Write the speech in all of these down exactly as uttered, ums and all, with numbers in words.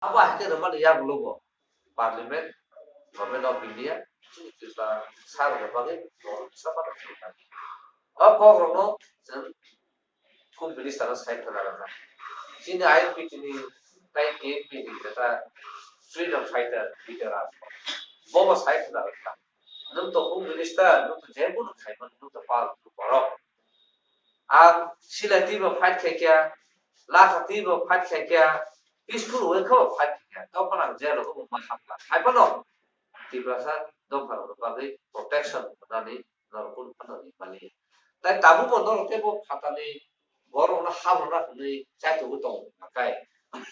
Abo hai khe rwmani yagulo bo Parliament, Government of India, chini Tripura sarokni bagwi kok rwksa phano khlai kha. O kokrokno chwng Home Minister no sai khwna rwkha. Chini I N P T ni tei T N P ni neta freedom fighter leader rok bobo sai khwna rwkha. Nwng to Home Minister, nwng to je kunu khaimani, nwng to pal borok. Ang sila twibo fight khai kya, lakha twibo fight khai kya, peaceful way khe fight khai kya. Tokphano ang jail o ma hamkha. Hai phano Tiprasa dopha rokni bagwi protection rwnani norok kunu phano ri maliya. Tai tabukbo norok teibo phatani borokno hamrwna hwnwi chaitugwi tongo hwnka khe.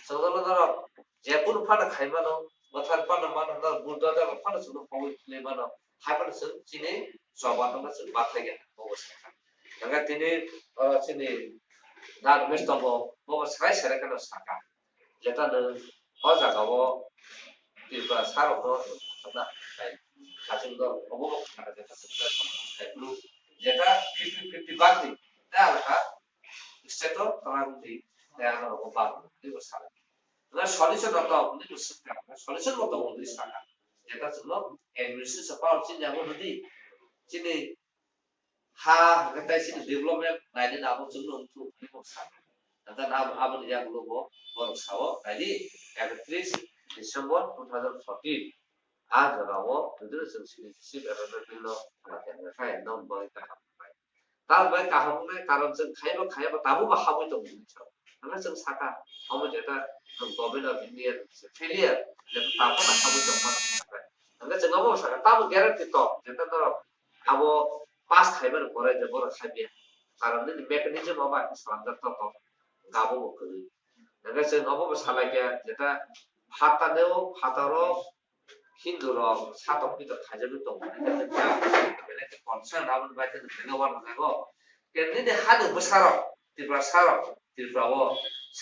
Chwngno norok je kunu phano khai mano, bwthar phano mano, norok bulldozer rok phano chwngno pogwi twi mano, hai phano chwng chini choba no chwng bathai ya, bobo sakha. Hwnka tini, o, chini Dhan Ramesh tongo, bobo serai serai kheno sakha. Jeta nwng o jaga o Tripura sarokno khakchangno obo bo khakchangno jeta fifty fifty bagwi tei alakha state o twlang di tei ano rogo bagwi tei bo salai. Na solution no tong ni bo swngkha, solution bo tongo ni sakha. Jeta chwngno administration power chini yago rwdi. Chini ha hwnkhe tei chini development nainani abo chwngno wngthok hwnwi bo sakha. Hwnkhe na abo, aboni yagulo bo borok sao, naidi, ekatris December two thousand fourteen, a jorao jodi chwng citizenship amendment bill no khlai kha, khe no bai kaham wngnai. Tambai kaham wngnai, karon chwng khaiba, khaiba, tabukbo habwi tongo hwnwi sao. Hwnkhe chwng sakha, omo jeta Government of India failure, jeta tabukno habwi tongmani sakha. Hwnkhe chwng obo sakha, tamo guarantee tong, jeta norok abo pass khaimani pore je borok khaimya. Karon nini mechanism abo hai khe swnamjak tongthok, gabo bo kwrwi. Hwnkhe chwng obo bo salaikha, jeta phatarneo, phataro Hindu rok satok pitok khaijagwi tongo. Belai khe concern aboni bai khe belai uanajago. Ke nini hani bwsarok, Tiprasarok, Tripura o